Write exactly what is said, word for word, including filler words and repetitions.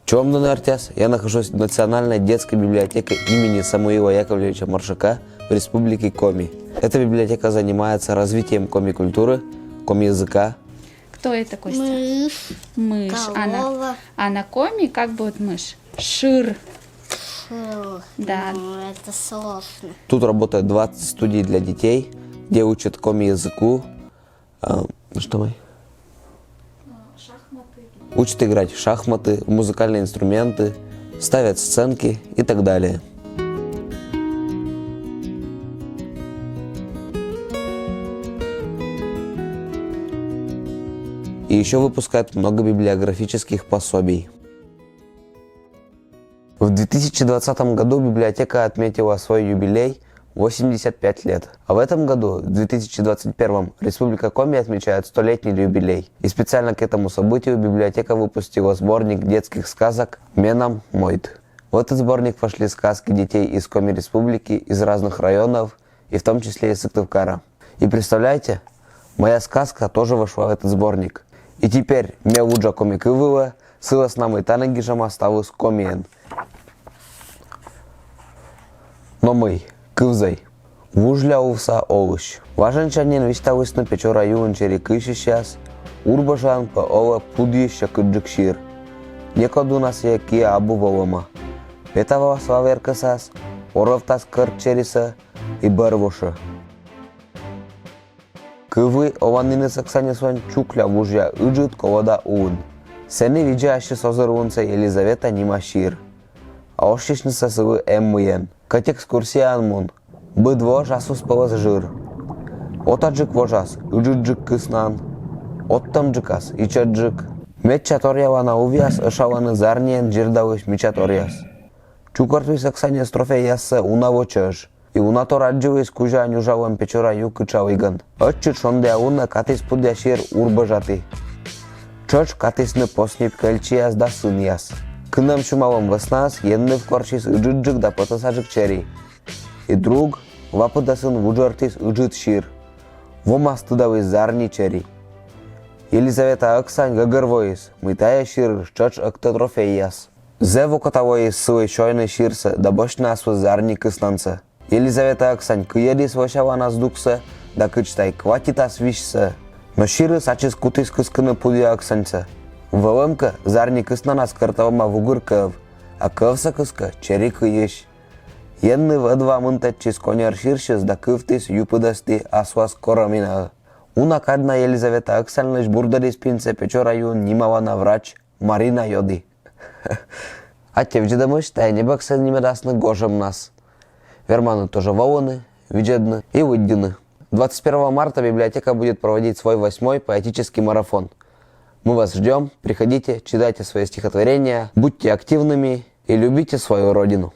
Чолӧмдӧны, артмас, я нахожусь в Национальной детской библиотеке имени Самуила Яковлевича Маршака в Республике Коми. Эта библиотека занимается развитием коми культуры, коми языка. Кто это, Костя? Мышь. Мышь. А на, Корова. А на коми как будет мышь? Шыр. Фу, Да. Ну, это сложно. Тут работает двадцать студий для детей, где учат коми языку. А, что мы? Учат играть в шахматы, в музыкальные инструменты, ставят сценки и так далее. И еще выпускают много библиографических пособий. В две тысячи двадцатом году библиотека отметила свой юбилей — восемьдесят пять лет. А в этом году, в две тысячи двадцать первом, Республика Коми отмечает столетний юбилей. И специально к этому событию библиотека выпустила сборник детских сказок «Менам мойд». В этот сборник вошли сказки детей из Коми Республики, из разных районов, и в том числе из Сыктывкара. И представляете, моя сказка тоже вошла в этот сборник. И теперь ме вуджа коми кыв вылӧ, сылӧн мый тані гижӧма ставыс комиӧн. Но мый, кывзӧй. Вужля увса олысь. Важӧнсяньӧн висьталісны Печора юын чери кыйсьысьяс, Урбӧжаын пӧ олӧ пудйысь сьӧкыдджык сир. Некод уна сійӧ киӧ абу волӧмӧ. Петавлас ва веркӧсас, орӧвтас кӧрт черисӧ и бӧр вошӧ. Кывлі Ованіныс Оксаньыслӧн чукля вужъя ыджыд колода улын. Сэні видзӧ ассьыс озырлунсӧ Елизавета нима сир. А ошйысьнысӧ сылы эм мыйӧн. Кӧть экскурсияӧн мун, быд вож асвыспӧлӧс жыр. Отаджык вожас ыджыдджык кыснаӧн, оттӧмджыкас ичӧтджык. Медся торъялана увъяс ӧшалӧны зарниӧн дзирдалысь мича торъяс. Чукӧртліс Оксаньӧс трофейяссӧ уна во чӧж. И уна тор аддзыліс кузя нюжалӧм Печора ю кытшалігӧн. Ӧтчыд шондіа лунӧ катіс пудъя сир Урбӧжатӧ. Тшӧтш катісны посни кӧльчияс да сынъяс. Кынӧм сюмалӧм вӧснаыс Енныв корсис ыджыдджык да пӧтӧсаджык чери. И друг ва пыдӧсын вуджӧртіс ыджыд сир. Вомас тыдаліс зарни чери. Елизавета Оксань гӧгӧрвоис, мый тайӧ сирыс тшӧтш ӧктӧ трофейяс. Зэв окота лоис сылы сёйны сирсӧ да босьтны асвыс зарни кыснансӧ. Елизавета Оксань кыйӧдіс лӧсялана здуксӧ да кыдз тай кватитас визьсӧ. Но сирыс ачыс кутіс кыскыны пудъя Оксаньсӧ. Вӧлӧмкӧ, зарни кыснанас кӧрталӧма вугыр кӧв, а кӧвсӧ кыскӧ чери кыйысь. Енныв ӧдва мынтӧдчис коньӧр сирсьыс да кывтіс ю пыдӧсті асвас Короминаӧ. Уна кадна Елизавета Оксаньлысь бурдӧдіс пинсӧ Печора юын нималана врач Марина Йоди. Аттьӧ видзӧдӧмысь. Тайӧ небӧгсӧ нимӧдасны «Гожӧмнас». Верманныд тоже волыны, видзӧдны и лыддьыны. Двадцать первого марта библиотека будет проводить свой восьмой поэтический марафон. Мы вас ждём, приходите, читайте свои стихотворения, будьте активными и любите свою родину.